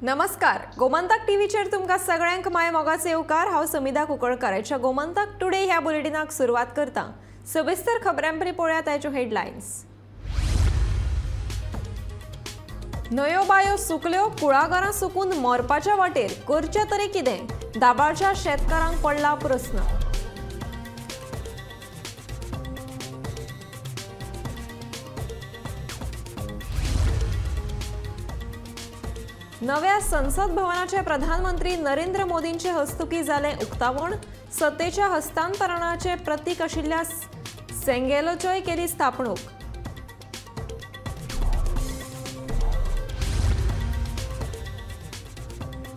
नमस्कार, गोमंतक टीव्हीचेर तुमकां सगळ्यांक my मोगाचे येवकार। हांव समिधा कुंकळकर गोमंतक टुडे ह्या बुलेटिनाक सुरवात करता। सविस्तर खबरांपरी पळोवया ताच्यो हेडलायन्स। न्हंयो बायो सुकल्यो, कुळागरां सुकून मरपाच्या वाटेर, करचें तरी कितें? दाबाळच्या शेतकारांक पडला प्रस्न। नव्या संसद भवनाचे प्रधानमंत्री नरेंद्र मोदींचे हस्तुकी जालें उक्तावण। सत्तेच्या हस्तांतरणाचे प्रतीक आशिल्ल्या सेंगेलोचोय केली स्थापणूक।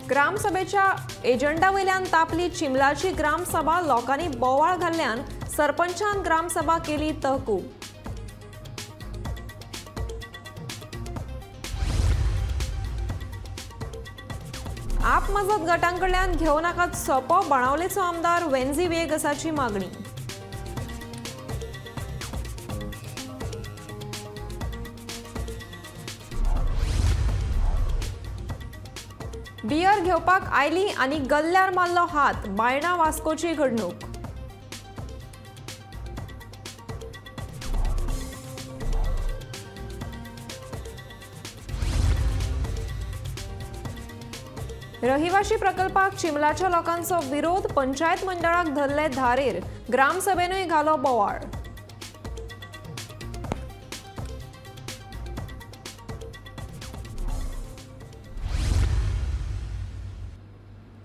ग्रामसभेच्या एजंडा वयल्यान तापली चिमलाची ग्रामसभा। लोकांनी बोवाळ घाल्ल्यान सरपंचान ग्रामसभा केली तहकूब। आप मजत गटांकडल्यान घेवं नाकात सोपो, बाणावलेचो आमदार वेन्झी व्हिएगसाची मागणी। बियर घेवपाक आयली आनी गल्ल्यार मारलो हात, बायणा वास्कोची घडणूक। रहिवाशी प्रकल्पाक चिमलाच्या लोकांचो विरोध, पंचायत मंडळाक धरले धारेर, ग्रामसभेनूय घालो बोवाळ।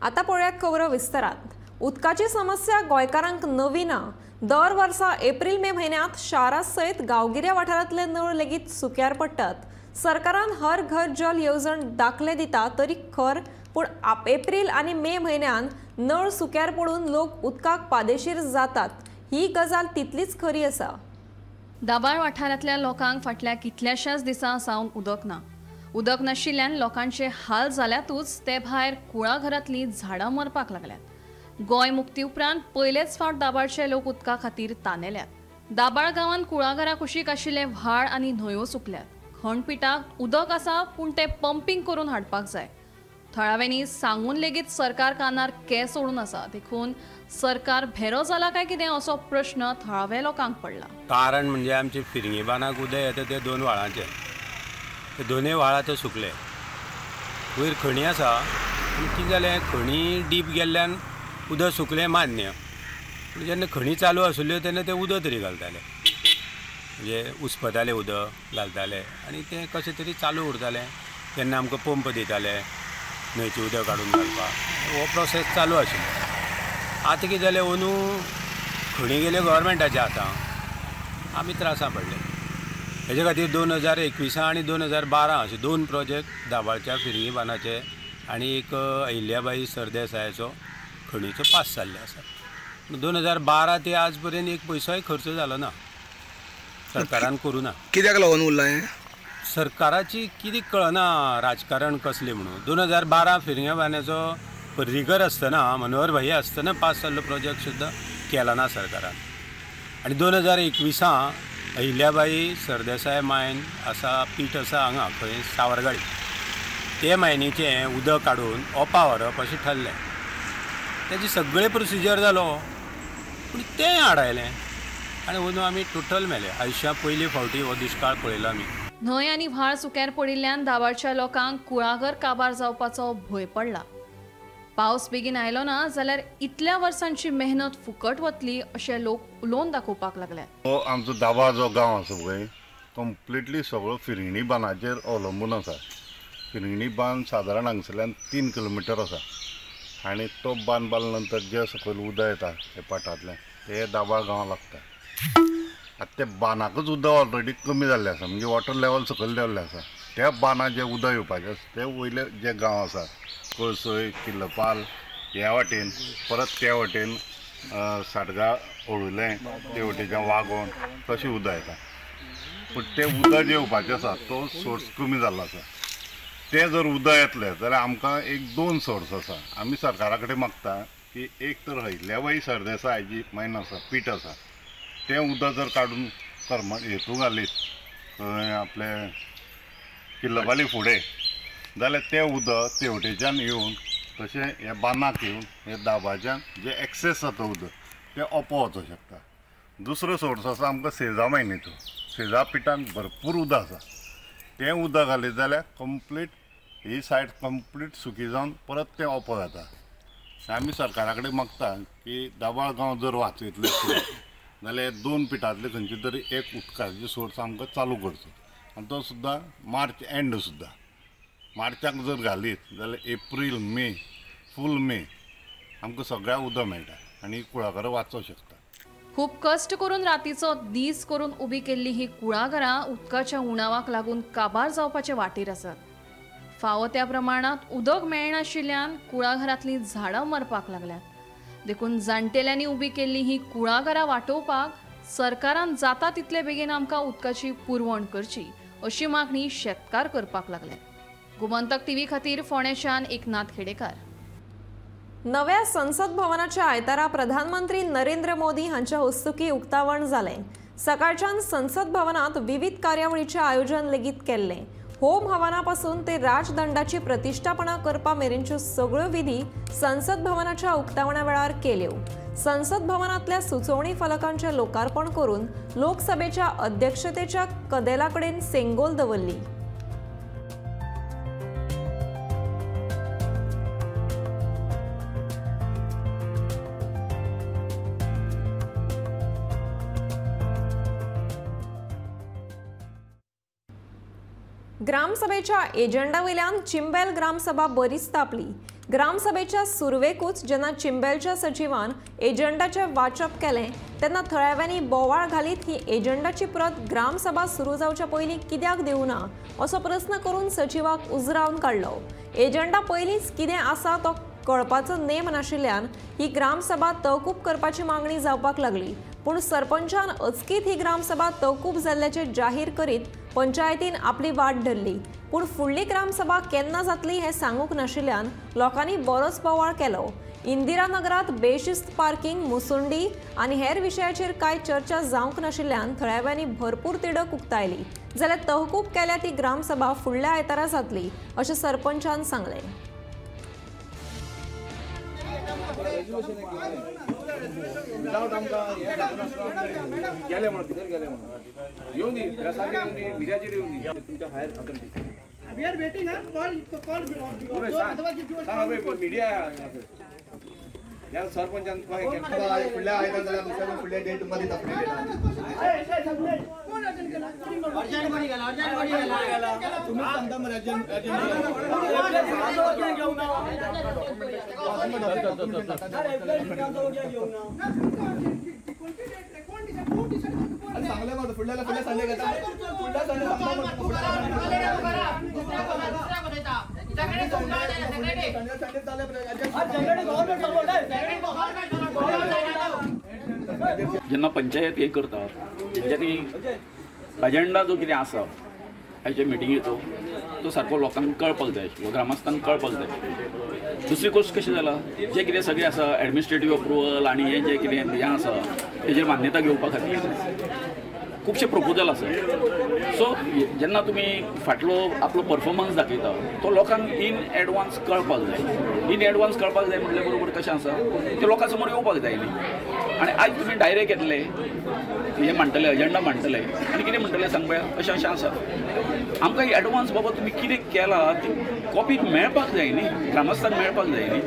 आता पळोवयात खबरो विस्तारात। उदकाची समस्या गोंयकारांक नवी ना। दर वर्सा एप्रिल मे म्हयन्यांत शारा सयत गांवगिऱ्या वाठारांतले नळ लेगीत सुक्यार पडटात। सरकारान हर घर जल येवजण दाखले दिता तरी खर, पूण एप्रिल आनी मे म्हयन्यान नळ सुक्यार पडून लोक उदकाक पादेशीर जातात, ही गजाल तितलीच खरी आसा। दाबाळ वाठारांतल्या लोकांक फाटल्या कितल्याशाच दिसां सावन उदक ना। उदक नाशिल्ल्यान लोकांचे हाल जाल्यातूच ते भायर कुळाघरांतलीं झाडां मरपाक लागल्यात। गोंय मुक्ती उपरांत पयलेच फावट दाबाळचे लोक उदका खातीर तानेल्यात। दाबाळ गांवांत कुळाघरा कुशीक आशिल्ले व्हाळ आनी न्हंयो सुकल्यात। खणपिठाक उदक आसा, पूण तें पंपींग करून हाडपाक जाय। थळाव्यांनी सांगून लेगीत सरकार कानार केंस ओडून आसा, देखून सरकार भेरो जाला काय कितें असो प्रश्न थळाव्या लोकांक पडला। कारण म्हणजे आमचे फिरंगी बांदाक उदक येता ते दोन व्हाळांचे, ते दोनूय व्हाळ आतां सुकले। वयर खणी आसा, पूण कितें जालें, खणी डीप गेल्ल्यान उदक सुकलें मान्य, पूण जेन्ना खणी चालू आशिल्ल्यो तेन्ना ते उदक तरी घालताले, म्हणजे उसपताले उदक घालताले आनी तें कशें तरी चालू उरतालें। तेन्ना आमकां पंप दिताले न्हंयचें उदक काडून घालपाक, हो प्रोसेस चालू आशिल्लो। आतां कितें जालें, अंदू खणी गेल्यो गव्हर्मेंटाच्या आतां आमी त्रासां पडले। हेजे खातीर 2021 आनी 2012 अशे दोन प्रोजेक्ट दाबाळच्या फिरंगी बांदाचे आनी एक अहिल्याबाई सरदेसायाचो खणीचो पास जाल्ले आसा। 2012 ते आज पर्यंत एक पयसोय खर्च जालो ना, सरकारान करूं ना। कित्याक लागून उरलां हें? सरकाराची कितें कळना राजकारण कसलें म्हणून। 2012 फिरंग्या बांदाचो पर्रीकर आसतना, मनोहर भाई आसतना पास जाल्लो प्रोजेक्ट सुद्दां केला ना सरकारान। आनी 2021 अहिल्याबाई सरदेसाय मायन आसा, पीठ आसा हांगा खंय सावरगाडी, ते मायनीचें उदक काडून ओपा व्हरप अशें ठरलें। तेजी सगळें प्रोसिजर जालो, पूण तें आडायलें आनी अंदू आमी टोटल मेले। आयुश्या पयले फावटी हो दुश्काळ पळयलो आमी। न्हंय आनी व्हाळ सुक्यार पडिल्ल्यान दाबाळच्या लोकांक कुळागर काबार जावपाचो भंय पडला। पावस बेगीन आयलो ना जाल्यार इतल्या वर्सांची मेहनत फुकट वतली अशें लोक उलोवन दाखोवपाक लागले। हो आमचो दाबाळ जो गांव आसा पळय, कंप्लिटली सगळो फिरंगणी बांदाचेर अवलंबून आसा। फिरंगणी बांद सादारण हांगसरल्यान 3 किलोमिटर आसा आनी तो बांद बांदल्या नंतर जे सकयल उदक येता ते पाटांतलें ते दाबाळ गांवां लागता। आतां त्या बांदाकच उदक ऑलरेडी कमी जाल्लें आसा, म्हणजे वॉटर लेवल सकयल देंवल्लें आसा। त्या बांदाक जें उदक येवपाचें आसा ते वयले जे गांव आसा, कळसय, किल्लपाल ह्या वाटेन, परत त्या वाटेन साटगा, ओळुलें, ते वटेच्यान वागोण तशें उदक येता। पूण तें उदक जें येवपाचें आसा तो सोर्स कमी जाल्लो आसा। तें जर उदक येतलें जाल्यार आमकां एक दोन सोर्स आसा। आमी सरकारा कडेन मागता की एक तर अहिल्याबाई सरदेसाय जी मायन आसा, पीठ आसा, तें उदक जर काडून कर्म हेतू घालीत खंय आपले किल्लपाली फुडें जाल्यार तें उदक तेवटेच्यान येवन तशें ह्या बांदाक येवन हे दाबाच्यान जें एक्सेस जाता उदक तें ओपो वचोंक शकता. दुसरो सोर्स आसा आमकां सेजा मायनीचो. सेजा पिठान भरपूर उदक आसा, तें उदक घालीत जाल्यार कंप्लीट ही सायड कंप्लीट सुकी जावन परत तें ओपो जाता. आमी सरकारा कडेन मागता की दाबाळ गांव जर वाचयतले जाल्यार दोन पिठांतले खंयचे तरी एक उदकाचो सोर्स आमकां चालू करचो आनी तो सुद्दां मार्च एंड सुद्दां मार्चाक जर घालीत जाल्यार एप्रील मे फूल मे आमकां सगळ्या उदक मेळटा आनी कुळागरां वाचोंक शकता. खूब कश्ट करून रातीचो दीस करून उबी केल्ली ही कुळागरां उदकाच्या उणावाक लागून काबार जावपाचे वाटेर आसात. फावो त्या प्रमाणांत उदक मेळनाशिल्ल्यान कुळाघरांतलीं झाडां मरपाक लागल्यात. देखून जाणटेल्यांनी उबी केल्ली ही कुळागरां वाटोवपाक सरकारान जाता तितले बेगीन आमकां उदकाची पुरवण करची अशी मागणी शेतकार करपाक लागले. गोमंतक टीव्ही खातीर फोंडेच्यान एकनाथ खेडेकार. नव्या संसद भवनाच्या आयतारा प्रधानमंत्री नरेंद्र मोदी हांच्या हस्तुकी उक्तावण जालें. सकाळच्यान संसद भवनात विविध कार्यावळीचें आयोजन लेगीत केल्लें. होम हवनापासून ते राजदंडाची प्रतिष्ठापना करपा मेरेनच्यो सगळ्यो विधी संसद भवनाच्या उक्तावणा वेळार केल्यो. संसद भवनांतल्या सुचोवणी फलकांचें लोकार्पण करून लोकसभेच्या अध्यक्षतेच्या कदेला कडेन सेंगोल दवरली. ग्रामसभेच्या एजंडा वयल्यान चिंबेल ग्रामसभा बरीच तापली. ग्रामसभेच्या सुरवेकूच जेन्ना चिंबेलच्या सचिवान एजंडाचें वाचप केलें तेन्ना थळाव्यांनी बोवाळ घालीत ही एजंडाची प्रत ग्रामसभा सुरू जावच्या पयलीं कित्याक दिवना असो प्रस्न करून सचिवाक उजरावन काडलो. एजंडा पयलींच कितें आसा तो कळपाचो नेम नाशिल्ल्यान ही ग्रामसभा तहकूब करपाची मागणी जावपाक लागली. पूण सरपंचान अचकीत ही ग्रामसभा तहकूब जाल्ल्याचें जाहीर करीत पंचायतीन आपली वाट धरली. पूण फुडली ग्रामसभा केन्ना जातली हें सांगूंक नाशिल्ल्यान लोकांनी बरोच बोवाळ केलो. इंदिरा नगरात बेशिस्त पार्किंग, मुसुंडी आनी हेर विशयाचेर कांय चर्चा जावंक नाशिल्ल्यान थळाव्यांनी भरपूर तिडक उक्तायली. जाल्यार तहकूब केल्या ती ग्रामसभा फुडल्या आयतारा जातली अशें सरपंचान सांगलें. जेन्ना पंचायत हे करता तेंच्यांनी एजेंडा जो कितें आसा आयच्या मिटिंगेचो तो सारको लोकांक कळपाक जाय आशिल्लो, ग्रामस्थांक कळपाक जाय. दुसरी गोश्ट कशें जाला, जें कितें सगळें आसा एडमिनिस्ट्रेटीव अप्रुवल आनी हें जें कितें हें आसा तेजेर मान्यता घेवपा खातीर खुबशे प्रपोजल आसा. सो जेन्ना तुमी फाटलो आपलो परफॉर्मन्स दाखयता तो लोकांक इन एडवान्स कळपाक जाय. इन एडवान्स कळपाक जाय म्हणल्या बरोबर कशें आसा तें लोकां समोर येवपाक जाय न्ही. आनी आयज तुमी डायरेक्ट येतले हें म्हणटले, एजेंडा मांडटले आनी कितें म्हणटले सांग पळया अशें अशें आसा. आमकां एडवान्स बाबा तुमी कितें केलां ती कॉपी मेळपाक जाय न्ही, ग्रामस्थांक मेळपाक जाय न्ही.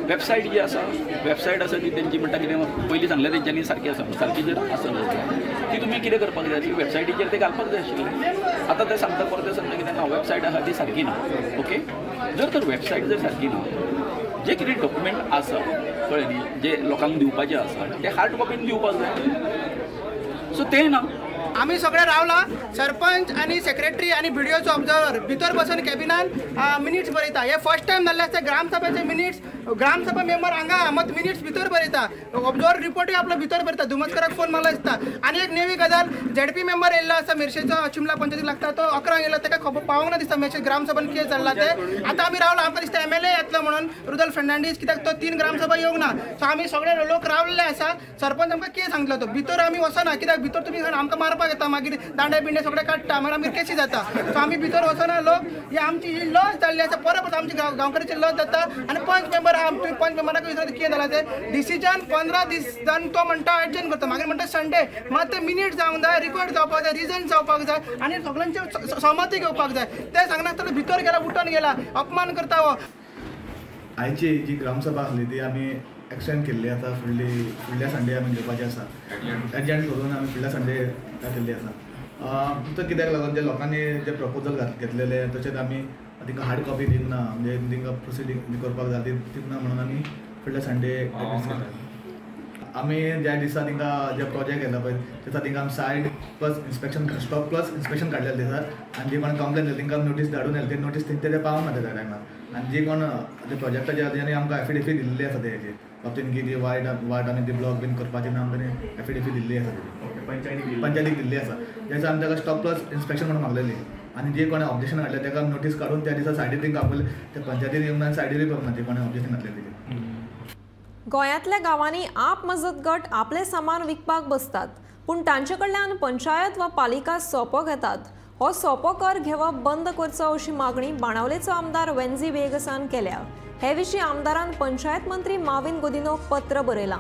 वेबसायट जी आसा, वेबसायट आसा ती तेंची म्हणटा कितें पयलीं सांगलें तेंच्यांनी सारकी आसा, सारकी जर आसना ती तुमी कितें करपाक जाय ती वेबसायटीचेर ते घालपाक जाय आशिल्लें. आतां ते सांगता परते सांगता कितें ना वेबसायट आसा ती सारकी ना. ओके, जर तर वेबसायट जर सारकी ना, जे कितें डॉक्युमेंट आसा कळ्ळें न्ही, जे लोकांक दिवपाचें आसा ते हार्ड कॉपीन दिवपाक जाय. सो तें ना. आमी सगळे रावला, सरपंच आनी सेक्रेटरी आनी बीडीओचो ऑब्जर्वर भितर बसून कॅबिनान मिनिट्स बरयता. हे फर्स्ट टायम जाल्लें आसता ग्रामसभेचे मिनिट्स, ग्रामसभा मेंबर हांगा मत मिनिट्स भितर बरयता, ऑब्जर्वर रिपोर्टूय आपलो भितर बरयता. धुमसकराक फोन मारलो दिसता. आनी एक नेवी गजाल, झेडपी मेंबर येयल्लो आसा मिरशेचो, चिमला पंचायतीक लागता, तो 11 येयलो, ताका खबर पावोंक ना दिसता मिरशे ग्रामसभेन कितें चल्लां तें. आतां आमी रावला, आमकां दिसता एमएलए येतलो म्हणून रुदल फर्नांडीस, कित्याक तो 3 ग्रामसभा येवंक ना. सो आमी सगळे लोक रावल्ले आसा. सरपंच आमकां कितें सांगतलो तो, भितर आमी वचना कित्याक भितर तुमी आमकां मारप मारपाक येता, मागीर दांडे बिंडे सगळे काडटा, मागीर आमगेर केसी जाता. सो आमी भितर वचना. लोक ही आमची ही लॉस जाल्ली आसा, परत परत आमची गांवकाराची लॉस जाता. आनी पंच मेंबर आहा, पंच मेंबराक विचारता कितें जालां तें. डिसिजन 15 दीस जावन तो म्हणटा एडजर्न करता, मागीर म्हणटा संडे. मात ते मिनीट जावंक जाय, रिकॉर्ड जावपाक जाय, रिजन जावपाक जाय आनी सगळ्यांची सहमती घेवपाक जाय. ते सांगनासतना भितर गेला, उठून गेला, अपमान करता. हो आयची जी ग्रामसभा आसली ती आमी एक्सटेंड केल्ली आसा, फुडल्या संडे आमी घेवपाची आसा. एडजर्न करून आमी फुडल्या संडे घातिल्ली आसा. फक्त कित्याक लागून जे लोकांनी जे प्रपोजल घेतलेले तशेंच आमी तांकां हार्ड कॉपी दिवंक ना, म्हणजे तांकां प्रोसिडींग करपाक जाय ती दिवंक ना म्हणून आमी फुडल्या संडे एडजस्ट केला. आमी ज्या दिसा तांकां जे प्रोजेक्ट घेतला पळय त्या दिसा तांकां आमी site plus inspection stop plus inspection काडलेले दिसा आनी जी कोण कंप्लेन दिली तांकां नोटीस धाडून येयले, ते नोटीस तेंचे पावना त्या टायमार. आनी जी कोण ते प्रोजेक्टाचे तेणी आमकां एफिडेवीट दिल्ली आसा तेजे बाबतीन की ती वायट आनी ती ब्लॉक बीन करपाची ना, आमकां एफिडेवीट दिल्ली आसा तेजी पंचायतीक दिल्ली आसा. त्या आमी ताका स्टॉप प्लस इन्स्पेक्शन म्हणून मागलेली आनी जे कोणें ऑब्जेक्शन घातलें ताका नोटीस काडून त्या दिसा सायडीर तांकां आपयलें. त्या पंचायतीन येवंक ना आनी सायडीरूय पावना जे कोणें ऑब्जेक्शन घातलें तेजेर. गोंयांतल्या गांवांनी आप मजत गट आपले सामान विकपाक बसतात, पूण तांचे कडल्यान पंचायत वा पालिका सोपो घेतात. हो सोपो कर घेवप बंद करचो अशी मागणी बाणावलेचो आमदार वेन्झी वेगसान केल्या. हे विशीं आमदारान पंचायत मंत्री माविन गुदिन्होक पत्र बरयलां.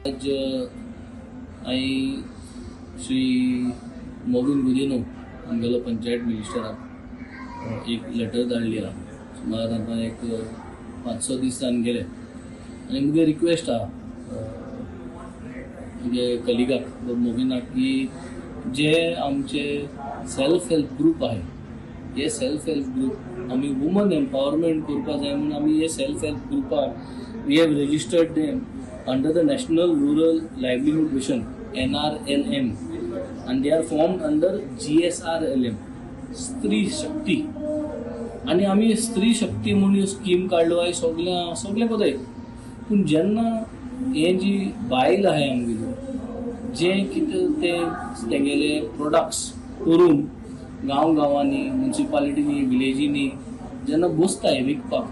आज हांवें श्री मोविन गुदिन्हो आमगेलो पंचायत मिनिस्टराक एक लेटर धाडली आहा. सुमार तांकां एक 5-6 दीस जावन गेले आनी मुगे रिक्वेस्ट आहा मुगे कलिगाक मोविनाक की जे आमचे सेल्फ हेल्प ग्रूप आहाय हे सेल्फ हेल्प ग्रूप आमी वुमन एम्पावरमेंट करपाक जाय म्हणून आमी हे सेल्फ हेल्प ग्रुपाक we have registered them under the National Rural Livelihood Mission NRLM and they are formed under GSRLM Stree Shakti. आनी आमी स्त्री शक्ती म्हणून ह्यो स्कीम काडलो आनी सगळें सगळें पळय, पूण जेन्ना हे जी बायल आहाय आमगेल्यो जे कितें ते तेंगेले प्रोडक्ट्स करून गांव गांवांनी म्युनिसिपालिटीनी विलेजींनी जेन्ना बसताय विकपाक,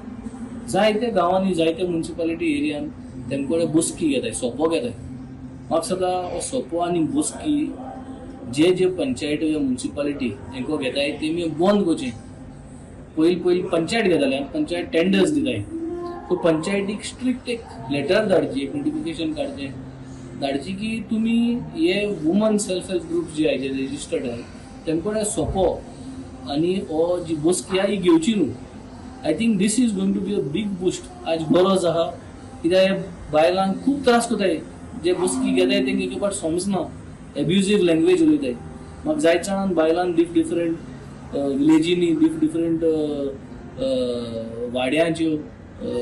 जायते गांवांनी जायते म्युनिसिपालिटी एरियान तेमचे कडेन बसकी घेताय, सोपो घेताय. म्हाका सदां हो सोपो आनी बसकी जे जे पंचायत म्युनिसिपालिटी तेंको घेताय तेमी बंद करचें. पयलीं पयलीं पंचायत घेताले, पंचायत टेंडर्स दिताय, सो पंचायतीक स्ट्रिक्ट एक लेटर धाडची, एक नोटिफिकेशन काडचें धाडची की तुमी हे वुमन सेल्फ हेल्प ग्रूप जे आहाय जे रजिस्टर्ड आहाय तेमचे कडेन सोपो आनी हो जी बसकी आहा ही घेवची न्हू. I think this is going to be a big boost. आज गरज आहा कित्याक बायलांक खूब त्रास करताय, जे बसकी घेताय तेंकां एक फावट समजना, एब्युजीव लँग्वेज उलयताय. म्हाका जायत जाणान बायलांक डिफ डिफरंट विलेजींनी डिफ डिफरंट वाड्यांच्यो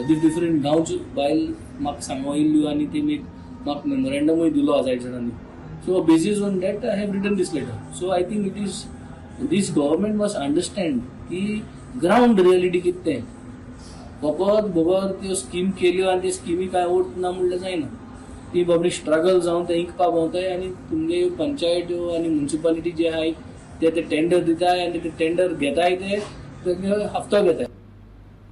डिफ डिफरंट गांवच्यो बायल म्हाका सांगो येयल्ल्यो आनी तेमी म्हाका मेमोरेंडमूय दिलो आहा जायत जाणांनी. So basis on that I have written this letter. So I think it is this government must understand की ग्रावंड रियलिटी कितें तें. फकत बगर त्यो स्कीम केल्यो आनी ते स्किमी कांय ओट ना म्हणल्यार जायना, ती बाबडी स्ट्रगल जावन ते इंकपा भोंवताय आनी तुमगे पंचायत्यो आनी म्युनिसिपालिटी जे आहाय ते ते टेंडर दिताय आनी ते टेंडर घेताय ते तेंगे हप्तो घेताय.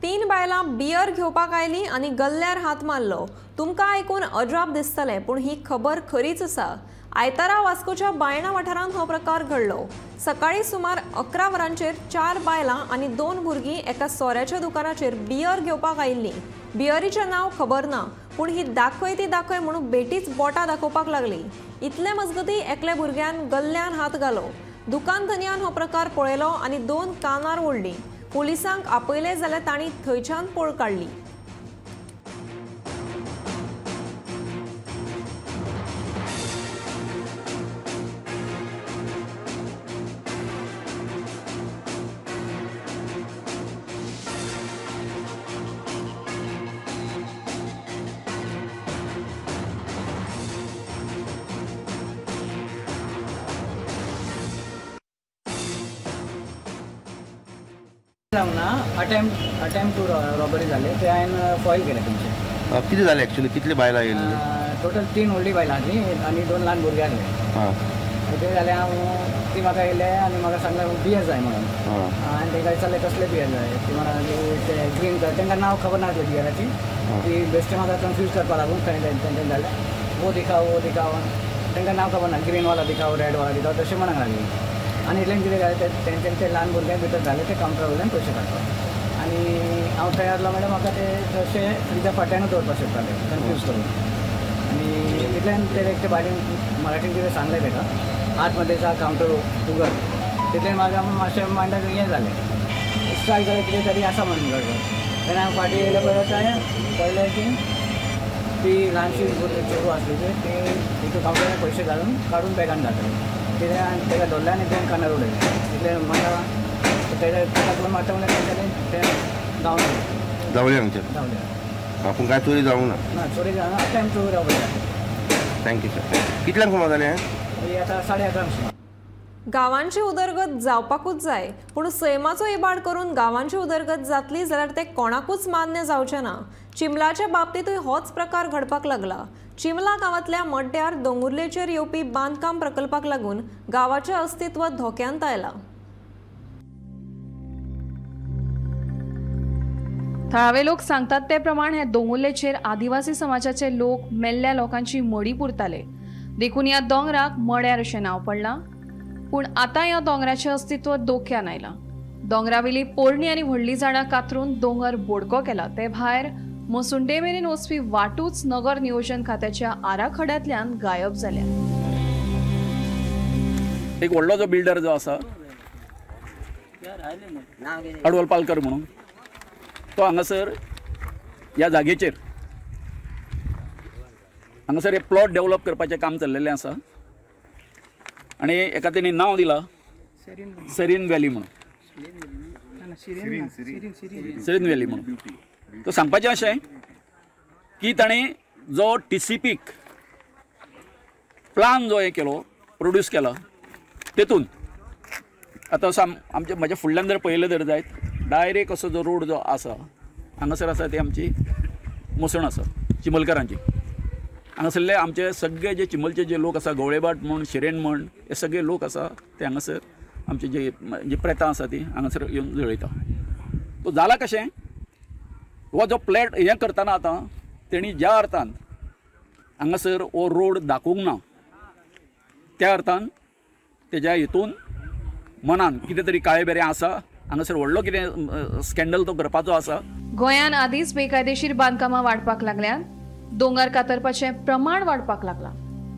3 बायलां बियर घेवपाक आयली आनी गल्ल्यार हात मारलो. तुमकां आयकून अजाप दिसतलें, पूण ही खबर खरीच आसा. आयतारा वास्कोच्या बायणा वाठारांत हो प्रकार घडलो. सकाळी सुमार 11 वरांचेर 4 बायलां आनी 2 भुरगीं एका सोऱ्याच्या दुकानाचेर बियर घेवपाक आयिल्लीं. बियरीचें नांव खबर ना, पूण ही दाखय ती दाखय म्हणून बेटीच बोटां दाखोवपाक लागली. इतले मजगती एकल्या भुरग्यान गल्ल्यान हात घालो. दुकान धनयान हो प्रकार पळयलो आनी 2 कानार ओडली. पोलिसांक आपयले जाल्यार तांणी थंयच्यान पळ काडली. जावना अटेम्प्ट टू रॉबरी जाले ते हांवें फॉयल केले तुमचे. कितें जालें एक्चुअली? कितली बायलां येयल्ली? टोटल 3 व्हडली बायलां आसली आनी 2 ल्हान भुरगे आसले. कितें जालें हांव ती म्हाका येयले आनी म्हाका सांगलें बियर जाय म्हणून. आनी तांकां विचारलें कसले बियर जाय, ती म्हणा ते ग्रीन कलर, तांकां नांव खबर नासलें बियराची. ती बेश्टे म्हाका कन्फ्यूज करपाक लागून थंय तेंच्यांनी जालें वो दिखाव वो दिखाव, तांकां नांव खबर ना, ग्रीन वाला दिखाव रेड वाला दिखाव तशें म्हणूंक लागली. आनी इतल्यान कितें जालें तेंच्यांनी ते ल्हान भुरग्यांक भितर घाले ते कावंटरा वयल्यान पयशे काडपाक. आनी हांव थंय आसलो म्हणल्यार म्हाका ते तशें फ्रिजा फाटल्यानूच दवरपाक सोदताले कन्फ्यूज करून. आनी इतल्यान ते एकटे बायलेन मराठीन कितें सांगलें ताका, आतमध्ये कावंटर उगड, तितल्यान म्हाका मातशें मायंडाक हें जालें, स्ट्रायक जालें कितें तरी आसा म्हणून गडबड. तेन्ना हांव फाटीं येयले पळय हांवें पळयलें की ती ल्हानशी चेडूं आसली ती तितून कावंटरार पयशे घालून काडून बॅगान घातले. कितें हांवें ताका धरलें आनी तें कानार उडयलें. तितलें म्हाका तेका दोन मारता म्हणल्यार तेंच्यांनी तें धांवलें धांवलें आमचें धांवलें. आपूण कांय चोरी जावंक ना? ना, चोरी जावना, आतां चोरी रावली. Thank you sir. कितल्यांक सुमार जालें हें? आतां 11:30 सुमार. गांवांची उदरगत जावपाकूच जाय, पूण सैमाचो इबाड करून गांवांची उदरगत जातली जाल्यार ते कोणाकूच मान्य जावचें ना. चिंबलाच्या बाबतींतूय होच प्रकार घडपाक लागला. चिंबला गांवांतल्या मड्ड्यार दोंगुर्लेचेर येवपी बांदकाम प्रकल्पाक लागून गांवाचें अस्तित्व धोक्यांत आयलां. थळावे लोक सांगतात ते प्रमाण हे दोंगुल्लेचेर आदिवासी समाजाचे लोक मेल्ल्या लोकांची मडी पुरताले, देखून ह्या दोंगराक मड्यार अशें नांव पडलां. पूण आतां ह्या दोंगराचें अस्तित्व धोक्यान आयलां. दोंगरावेली पोरणी आनी व्हडलीं झाडां कातरून दोंगर बोडको केला. ते भायर मसुंडे मेरेन वचपी वाटूच नगर नियोजन खात्याच्या आराखड्यांतल्यान गायब जाल्या. एक व्हडलो जो बिल्डर जो आसा अडवल पालकर म्हणून, तो हांगासर ह्या जागेचेर हांगासर हे प्लॉट डेवलप करपाचें काम चल्लेलें आसा आनी एका तेणी नांव दिलां सेरीन व्हॅली म्हणून, सेरीन व्हॅली म्हणून. तो सांगपाचें अशें की ताणें जो टीसीपीक प्लान जो हें केलो प्रोड्यूस केला तेतून आतां आमच्या म्हज्या फुडल्यान जर पळयलें जर जायत डायरेक्ट असो जो रोड जो आसा हांगासर आसा ती आमची मसण आसा चिंबलकारांची. हांगासरले आमचे सगळे जे चिंबलचे जे लोक आसा, गवळेबाट म्हण, शिरेन म्हण, हे सगळे लोक आसा ते हांगासर आमचे जे जी प्रेतां आसा ती हांगासर येवन जळयता. तो जाला कशें, हो जो प्लॅट हें करतना आतां तेणी ज्या अर्थान हांगासर हो रोड दाखोवंक ना त्या अर्थान तेज्या हितून मनान कितें तरी काळें बेरें आसा, हांगासर व्हडलो कितें स्कॅन्डल तो करपाचो आसा. गोंयांत आदींच बेकायदेशीर बांदकामां वाडपाक लागल्यात, दोंगर कातरपाचें प्रमाण वाडपाक लागलां.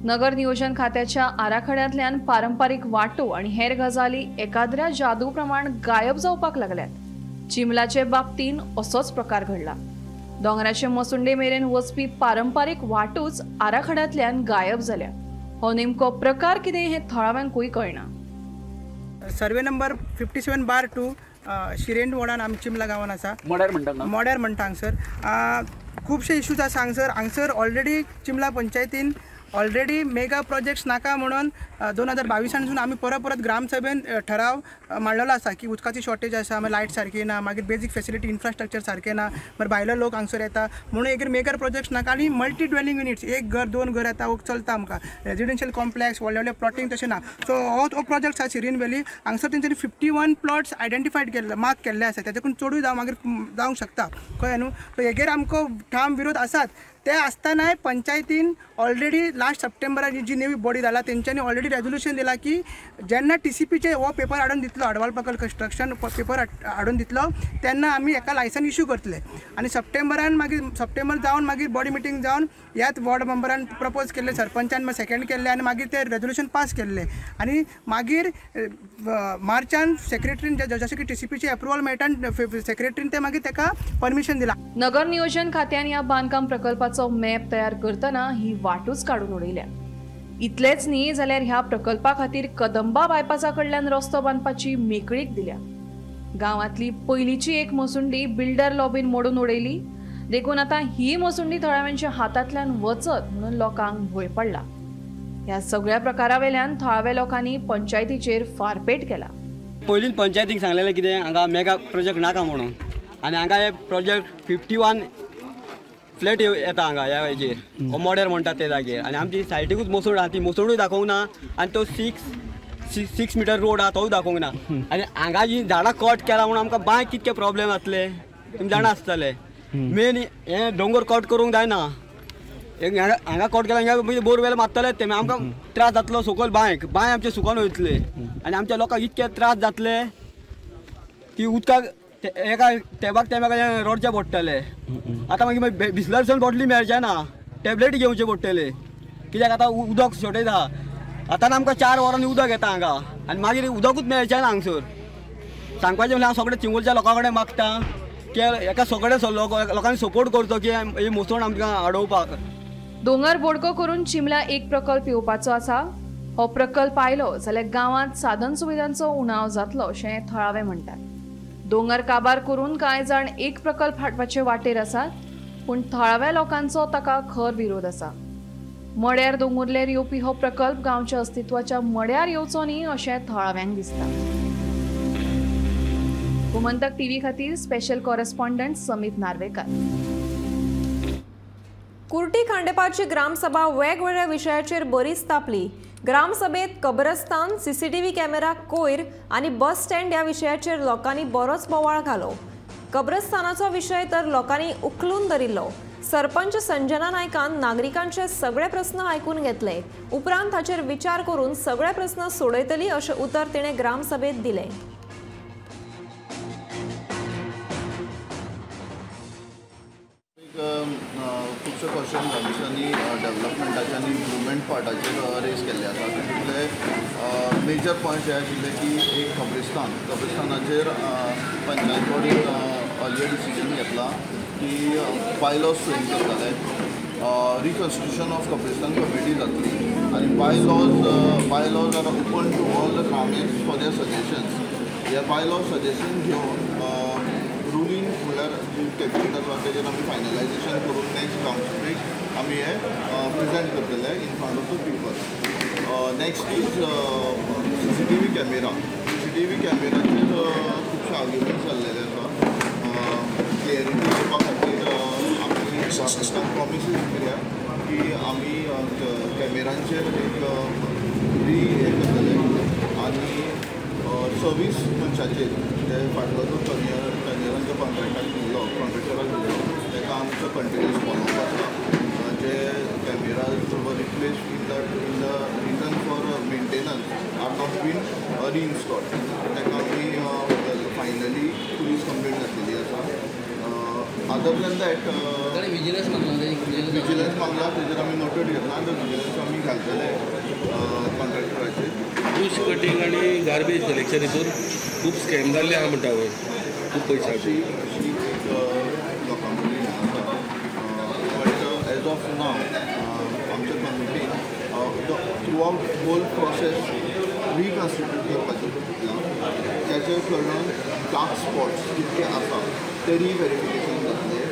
नगर नियोजन खात्याच्या आराखड्यांतल्यान पारंपारीक वाटो आनी हेर गजाली एकाद्र्या जादू प्रमाण गायब जावपाक लागल्यात. चिंबलाचे बाबतीन असोच प्रकार घडला. दोंगराचे मसुंडे मेरेन वचपी पारंपारीक वाटूच आराखड्यांतल्यान गायब जाल्या. हो नेमको प्रकार कितें हें थळाव्यांकूय कळना. सर्वे नंबर 57/2 शिरेंड वॉर्डान आमी चिंबला गांवान आसा. मोड्यार म्हणटा, मोड्यार म्हणटा हांगसर खुबशे इश्यूज आसा. हांगसर हांगसर ऑलरेडी चिंबला पंचायतीन ऑलरेडी मेगा प्रोजेक्ट्स नाका म्हणून 2022 आमी परत परत ग्रामसभेन ठराव मांडलेलो आसा की उदकाची शॉर्टेज आसा, मागीर लायट सारकी ना, मागीर बेजीक फेसिलिटी इन्फ्रास्ट्रक्चर सारकें ना, मागीर भायलो लोक हांगसर येता म्हणून एक मेगा प्रोजेक्ट्स नाका. आनी मल्टी ड्वेलिंग युनिट्स, एक घर दोन घर येता चलता आमकां, रेजिडेन्शियल कॉम्प्लेक्स व्हडले व्हडले प्लॉटींग तशें ना. सो हो प्रोजेक्ट आसा सिरीन व्हॅली, हांगसर तेंच्यांनी 51 प्लॉट्स आयडेंटिफायड केल्ले, मार्क केल्ले आसा, तेच्याकून चडूय जावं मागीर जावंक शकता, कळ्ळें न्हू. सो हेगेर आमकां ठाम विरोध आसात. ते आसतनाय पंचायतीन ऑलरेडी लास्ट सप्टेंबराक जी नेवी बॉडी जाला तेंच्यांनी ऑलरेडी रेजोल्युशन दिलां की जेन्ना टीसीपीचे हो पेपर हाडून दितलो, अडवाल पाकल कन्स्ट्रक्शन पेपर हाडून दितलो तेन्ना आमी हेका लायसन इशू करतले. आनी सप्टेंबरान मागीर सप्टेंबर जावन मागीर बॉडी मिटींग जावन ह्याच वॉर्ड मेंबरान प्रपोज केल्ले, सरपंचान मागीर सेकंड केल्ले आनी मागीर ते रेजोल्युशन पास केल्ले. आनी मागीर मार्चान सेक्रेटरीन जशें की टीसीपीची एप्रुवल मेळटा सेक्रेटरीन ते मागीर तेका परमिशन दिलां. नगर नियोजन खात्यान ह्या बांदकाम प्रकल्पाचो मॅप तयार करतना ही वाटूच काडून उडयल्या. इतलेंच न्ही जाल्यार ह्या प्रकल्पा खातीर कदंबा बायपासा कडल्यान रस्तो बांदपाची मेकळीक दिल्या. गांवांतली पयलींची एक मसुंडी बिल्डर लॉबीन मोडून उडयली, देखून आतां ही मसुंडी थळाव्यांच्या हातांतल्यान वचत म्हणून लोकांक भंय पडला. ह्या सगळ्या प्रकारावेल्यान थळाव्या लोकांनी पंचायतीचेर फारपेट केला. पयलीं पंचायतीक सांगलेलें कितें हांगा मेगा प्रोजेक्ट नाका म्हणून, आनी हांगा हे प्रोजेक्ट 51 फ्लॅट येता हांगा ह्या हेजेर हो मॉडेल म्हणटा ते जागेर आनी आमची सायडीकूच मोसोड आहा ती मोसोडूय दाखोवंक ना आनी तो सिक्स मिटर रोड आहा तोय दाखोवंक ना आनी हांगा जी झाडां कट केला म्हणून आमकां बांय कितके प्रॉब्लेम जातले तुमी जाणा आसतले. मेन हे दोंगर कट करूंक जायना, हांगा कट केला हांगा बोरवेल मारतले ते आमकां त्रास जातलो सकयल बांयक, बांय आमचे सुकोन वयतले आनी आमच्या लोकांक इतके त्रास जातले की उदकाक एका तेबाक तेबाक रडचें पडटलें. आतां मागीर बिसलरसून बॉटली मेळचे ना, टॅबलेट घेवचे पडटले कित्याक आतां उदक शॉर्टेज आहा. आतां आमकां 4 वरांनी उदक येता हांगा आनी मागीर उदकूच मेळचें ना हांगसर. सांगपाचें म्हणल्यार हांव सगळें चिंगोलच्या लोकां कडेन मागता की एका सगळे लोकांनी सपोर्ट करचो की ही मोसण आमकां आडोवपाक. दोंगर बोडको करून चिमला एक प्रकल्प येवपाचो आसा. हो प्रकल्प आयलो जाल्यार गांवांत साधन सुविधांचो उणाव जातलो अशें थळावे म्हणटात. दोंगर काबार करून कांय जाण एक प्रकल्प हाडपाचे वाटेर आसात, पूण थळाव्या लोकांचो ताका खर विरोध आसा. मड्यार दोंगुर्लेर येवपी हो प्रकल्प गांवच्या अस्तित्वाच्या मड्यार येवचो न्ही अशें थळाव्यांक दिसता. गोमंतक टीव्ही खातीर स्पेशल कॉरेस्पॉन्डंट समीत नार्वेकर. कुर्टी खांडेपारची ग्रामसभा वेगवेगळ्या विशयाचेर बरीच तापली. ग्रामसभेत कब्रस्तान, सीसीटीव्ही कॅमेरा, कोयर आनी बस स्टँड ह्या विशयाचेर लोकांनी बरोच बोवाळ घालो. कब्रस्तानाचो विशय तर लोकांनी उखलून धरिल्लो. सरपंच संजना नायकान नागरिकांचे सगळे प्रस्न आयकून घेतले. उपरांत हाचेर विचार करून सगळे प्रस्न सोडयतली अशें उतर तिणें ग्रामसभेत दिलें. खुबशे क्वेश्चन गांधीसांनी डेवलपमेंटाचे आनी इम्प्रुवमेंट पार्टाचेर रेज केल्ले आसा. तितूंतले मेजर पॉयंट्स हे आशिल्ले की एक कब्रिस्तान, कब्रिस्तानाचेर पंचायत बॉडीन अर्लियर डिसिजन घेतला की बायलॉज फ्रेम करतले, रिकन्स्टिट्यूशन ऑफ कब्रिस्तान कमिटी जातली आनी bylaws are open to all the ग्रामीण फॉर there suggestions. हे बायलॉज सजेशन घेवन रुलींग म्हणल्यार जी कॅबिनेट आसा तेजेर आमी फायनलायजेशन करून नेक्स्ट कावन्सिलीक आमी हें प्रेजेंट करतले in front of the people. Next is CCTV camera. CCTV कॅमेराचेर खुबशे आर्ग्युमेंट्स जाल्लेले आसा. क्लियरिटी दिवपा खातीर आमी गव्हर्मेंटाक प्रॉमिसीस केल्या की आमी कॅमेरांचेर एक री हें करतले आनी सर्वीस मनशाचेर जे फाटलो जो टर्नियरांच्या कॉन्ट्रेक्टाक दिल्लो, कॉन्ट्रेक्टराक दिल्लो ताका आमचो कंटिन्युअस फॉलोअप आसा. जे cameras were replaced in the reason for maintenance are not been reinstalled. ताका आमी फायनली पुलीस कंप्लेन घातलेली आसा. अदर दॅन that vigilance मागला, विजिलन्स मागला तेजेर आमी नोटेड घेतला आनी विजिलन्स आमी घालतले कॉन्ट्रेक्टराचेर. बुश कटिंग आनी गार्बेज कलेक्शन हितून खूब स्कॅम जाल्ले आहा म्हणटा वय, खूब पयशांची अशी एक लोकां मदीं हें आसा. बट एज ऑफ नाव आमच्या कमिटीन through out whole process reconstitute करपाचें चिंतलां. ताचे कडल्यान डार्क स्पॉट्स कितके आसा ते रिव्हेरिफिकेशन जातलें.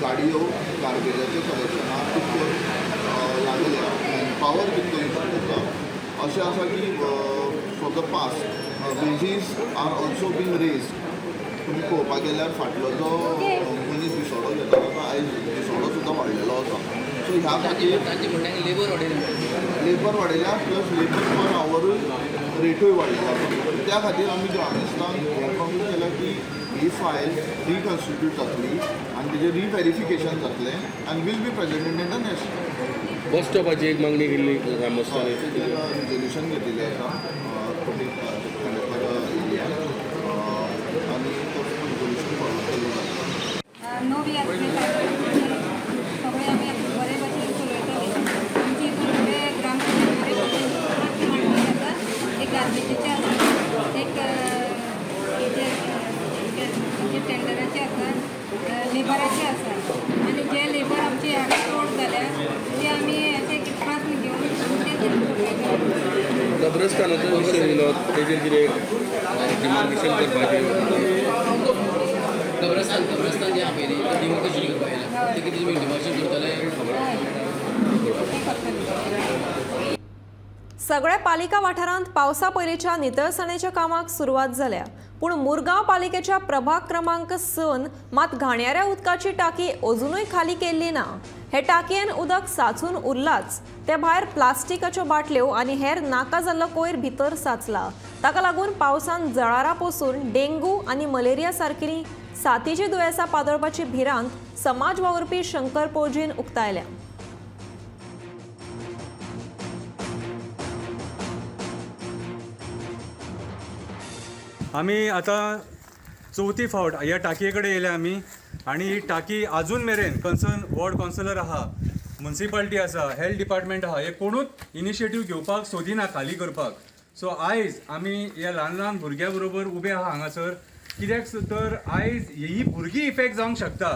गाडयो गार्बेजाचे कलेक्शनाक कितक्यो लागल्या, मॅनपावर कितको यूज जाता. अशें आसा की for the past wages are also been raise. तुमी पळोवपाक गेल्यार फाटलो जो मनीस दिसवडो घेता ताका आयज दिसवडो सुद्दां वाडलेलो आसा. सो ह्या खातीर लेबर वाडयल्या प्लस लेबर पर आवरूय रेटूय वाडलेलो आसा. त्या खातीर आमी ग्रामस्थांक हें प्रॉमीस केलां की ही फायल रिकन्स्टिट्यूट जातली आनी तेजें रिव्हेरिफिकेशन जातलें आनी will be presented in the next. बस स्टॉपाची एक मागणी केल्ली ग्रामस्थांनी, तेजेर रिजोल्युशन घेतिल्लें आसा खांडेपार एरिया आनी तो रिजोल्युशन फॉरवर्ड केल्लो जाता. नवी आसली सगळे आमी बरे भशेन चलयतले. आमची सगळे ग्रामपंचायत बरे भशेन मांडणी आसा. एक गार्बेजीचे आसा, एक हेजे टेंडराचे आसा, लेबराचे आसा. आनी जे लेबर आमचे हांगा चड जाल्या ते आमी अशे प्रस्न घेवन ते कब्रस्तानाचो विशय येयलो तेजेर कितें डिमार्केशन करपाचें. कब्रस्तान कब्रस्तान जें आहा पळय न्ही तें डिमार्केशन करपाक येयलें, तें कितें तुमी डिमार्केशन करतले खबर. सगळ्या पालिका वाठारांत पावसा पयलींच्या नितळसाणेच्या कामाक सुरवात जाल्या, पूण मुरगांव पालिकेच्या प्रभाग क्रमांक 6 मात घाणयाऱ्या उदकाची टाकी अजुनूय खाली केल्ली ना. हे टाकयेन उदक साचून उरलाच, ते भायर प्लास्टिकाच्यो बाटल्यो आनी हेर नाका जाल्लो कोयर भितर साचला. ताका लागून पावसान जळारां पसून डेंगू आनी मलेरिया सारकिलीं साथीची दुयेंसां पातळपाची भिरांत समाज वावुरपी शंकर पोळजीन उक्तायल्या. आमी आतां चवथी फावट ह्या टाकये कडेन येयल्या आमी आनी ही टाकी आजून मेरेन कन्सर्न वॉर्ड कावन्सिलर आहा, मुन्सिपाल्टी आसा, हेल्थ डिपार्टमेंट आहा, हे कोणूच इनिशिएटीव घेवपाक सोदिना खाली करपाक. सो आयज आमी ह्या ल्हान ल्हान भुरग्यां बरोबर उबे आहा हांगासर, कित्याक तर आयज ही भुरगीं इफेक्ट जावंक शकता.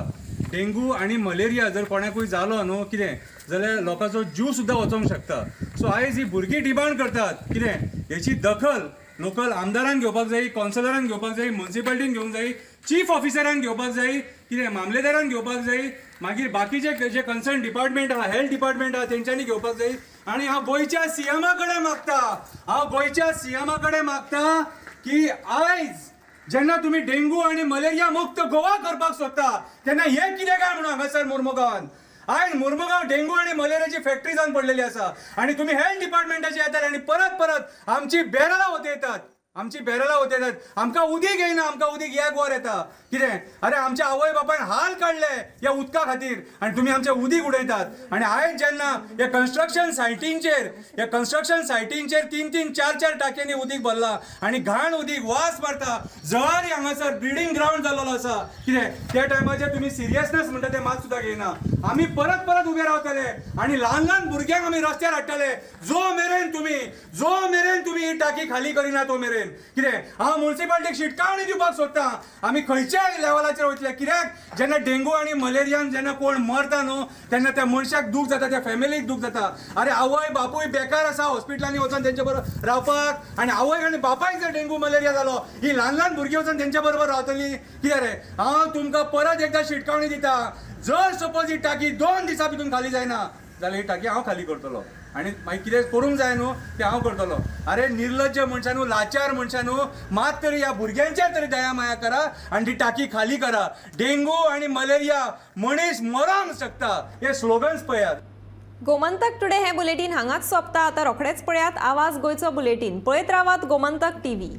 डेंगू आनी मलेरिया जर कोणाकूय जालो न्हू कितें जाल्यार लोकांचो जीव सुद्दां वचोंक शकता. सो आयज ही भुरगीं डिमांड करतात कितें हेची दखल लोकल आमदारान घेवपाक जाय, कावन्सिलरान घेवपाक जाय, मुन्सिपाल्टीन घेवंक जाय, चीफ ऑफिसरान घेवपाक जाय, कितें मामलेदारान घेवपाक जाय, मागीर बाकीचे जे कन्सर्न डिपार्टमेंट आहा, हेल्थ डिपार्टमेंट आहा, तेंच्यांनी घेवपाक जाय. आनी हांव गोंयच्या सीएमा कडेन मागता, हांव गोंयच्या सीएमा कडेन मागता की आयज जेन्ना तुमी डेंगू आनी मलेरिया मुक्त गोवा करपाक सोदता तेन्ना हें कितें काय म्हणून हांगासर मुर्मुगांवान आयज मुर्मुगांव डेंगू आनी मलेरियाची फॅक्टरी जावन पडलेली आसा आनी तुमी हेल्थ डिपार्टमेंटाचे येतात आनी परत परत आमची बॅरलां वतयतात, आमची बॅरलां वतयतात. आमकां उदीक येयना, आमकां उदीक एक वर येता कितें. अरे आमच्या आवय बापायन हाल काडले ह्या उदका खातीर आनी तुमी आमचें उदीक उडयतात. आनी आयज जेन्ना ह्या कन्स्ट्रक्शन सायटींचेर, ह्या कन्स्ट्रक्शन सायटींचेर 3 3 4 4 टाकयांनी उदीक भरला आनी घाण उदीक वास मारता, जळारी हांगासर ब्रिडींग ग्रावंड जाल्लो आसा कितें. त्या टायमाचेर तुमी सिरियसनेस म्हणटा तें मात सुद्दां घेयना. आमी परत परत उबे रावतले आनी ल्हान ल्हान भुरग्यांक आमी रस्त्यार हाडटले जो मेरेन तुमी ही टाकी खाली करिना तो मेरेन. कितें हांव मुन्सिपाल्टीक शिटकावणी दिवपाक सोदता, आमी खंयच्याय लेवलाचेर वयतले कित्याक जेन्ना डेंगू आनी मलेरियान जेन्ना कोण मरता न्हू तेन्ना त्या मनशाक दूख जाता, त्या फॅमिलीक दूख जाता. अरे आवय बापूय बेकार आसा हॉस्पिटलांनी वचोन तेंचे बरोबर रावपाक आनी आवयक आनी बापायक जर डेंगू मलेरिया जालो ही ल्हान ल्हान भुरगीं वचोन तेंच्या बरोबर रावतली कितें रे. हांव तुमकां परत एकदां शिटकावणी दिता, जर सपोज ही टाकी 2 दिसां भितून खाली जायना जाल्यार ही टाकी हांव खाली करतलो आनी मागीर कितें करूंक जाय न्हू तें हांव करतलो. अरे निर्लज्ज मनशां न्हू, लाचार मनशां न्हू, मात तरी ह्या भुरग्यांचेर तरी दया माया करा आनी ती टाकी खाली करा. डेंगू आनी मलेरिया मनीस मरोंक शकता हे स्लोगन्स पळयात. गोमंतक टुडे हे बुलेटीन हांगाच सोंपता. आतां रोखडेच पळयात आवाज गोंयचो बुलेटीन. पळयत रावात गोमंतक टीव्ही.